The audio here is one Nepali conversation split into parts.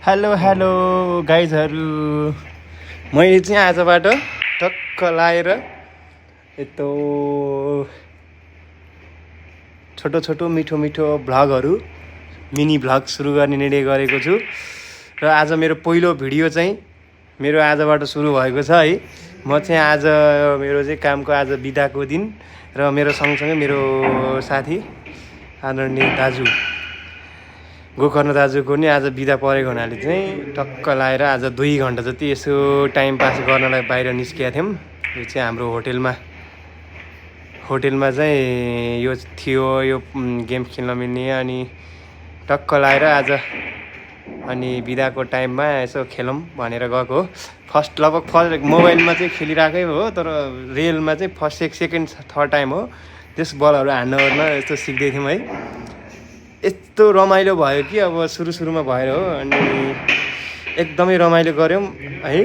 हेलो हेलो गाइजहरू, मैले चाहिँ आजबाट टक्क लाएर यस्तो छोटो छोटो मिठो मिठो भ्लगहरू मिनी भ्लग सुरु गर्ने निर्णय गरेको छु। र आज मेरो पहिलो भिडियो चाहिँ मेरो आजबाट सुरु भएको छ है। म चाहिँ आज मेरो चाहिँ कामको आज बिदाको दिन र मेरो सँगसँगै मेरो साथी आदरणीय दाजु गोकर्ण दाजुको नि आज बिदा परेको हुनाले चाहिँ टक्क लाएर आज 2 घन्टा जति यसो टाइम पास गर्नलाई बाहिर निस्केका थियौँ। यो चाहिँ हाम्रो होटेलमा चाहिँ यो थियो, यो गेम खेल्न मिल्ने। अनि टक्क लाएर आज अनि बिदाको टाइममा यसो खेलौँ भनेर गएको हो। लगभग फर्स्ट मोबाइलमा चाहिँ खेलिरहेकै हो, तर रियलमा चाहिँ फर्स्ट सेकेन्ड थर्ड टाइम हो त्यस बलहरू हान्न यस्तो सिक्दै थियौँ है। यस्तो रमाइलो भयो कि अब सुरुमा भएर हो, अनि एकदमै रमाइलो गऱ्यौँ है।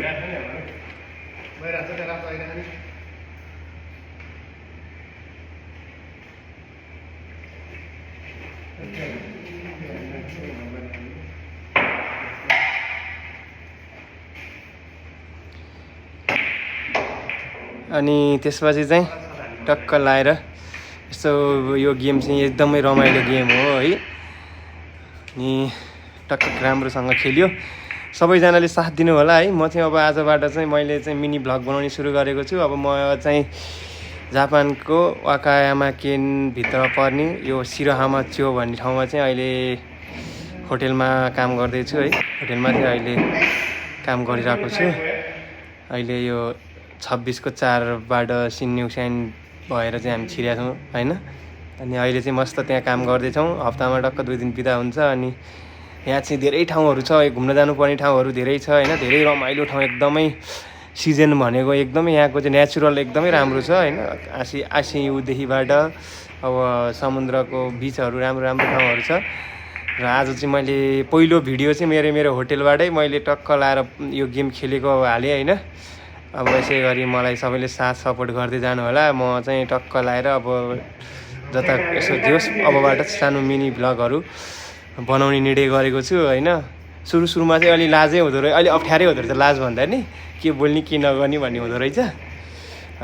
अनि त्यसपछि चाहिँ टक्क लाएर यस्तो यो गेम चाहिँ एकदमै रमाइलो गेम हो है। अनि टक्क राम्रोसँग खेल्यो, सबैजनाले साथ दिनु होला है। म चाहिँ अब आजबाट चाहिँ मैले चाहिँ मिनी भ्लग बनाउने सुरु गरेको छु। अब म चाहिँ जापानको वाकायामा केनभित्र पर्ने यो सिरोहामा च्यो भन्ने ठाउँमा चाहिँ अहिले होटेलमा काम गर्दैछु है। होटेलमा चाहिँ अहिले काम गरिरहेको छु। अहिले यो 26 को 4बाट सिन्युक्साइन भएर चाहिँ हामी छिरेका छौँ होइन। अनि अहिले चाहिँ मस्त त्यहाँ काम गर्दैछौँ। हप्तामा टक्क 2 दिन बिदा हुन्छ। अनि यहाँ चाहिँ धेरै ठाउँहरू छ, घुम्न जानुपर्ने ठाउँहरू धेरै छ होइन। धेरै रमाइलो ठाउँ, एकदमै सिजन भनेको एकदमै यहाँको चाहिँ नेचुरल एकदमै राम्रो छ होइन। आसिउदेखिबाट अब समुद्रको बिचहरू राम्रो ठाउँहरू छ। र आज चाहिँ मैले पहिलो भिडियो चाहिँ मेरो होटेलबाटै मैले टक्क लाएर यो गेम खेलेको हालेँ होइन। अब यसै गरी मलाई सबैले साथ सपोर्ट गर्दै जानु होला। म चाहिँ टक्क लाएर अब जता यसो दियोस् अबबाट सानो मिनी भ्लगहरू बनाउने निर्णय गरेको छु होइन। सुरुमा चाहिँ अलि लाजै हुँदो रहेछ, अलि अप्ठ्यारै हुँदो रहेछ लाज भन्दा नि, के बोल्ने के नगर्ने भन्ने हुँदो रहेछ।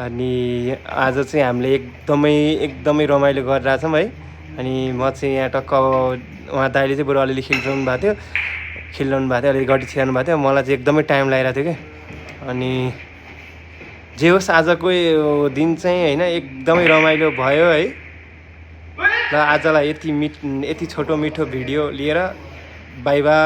अनि आज चाहिँ हामीले एकदमै रमाइलो गरिरहेछौँ है। अनि म चाहिँ यहाँ टक्क उहाँ दाइले चाहिँ बरु अलिअलि खेलिरहनु भएको थियो, अलिअलि गड्डी छिराउनु भएको थियो। मलाई चाहिँ एकदमै टाइम लागिरहेको थियो क्या। अनि जे होस् आजको दिन चाहिँ होइन एकदमै रमाइलो भयो है। र आजलाई यति छोटो मिठो भिडियो लिएर बाई बाई।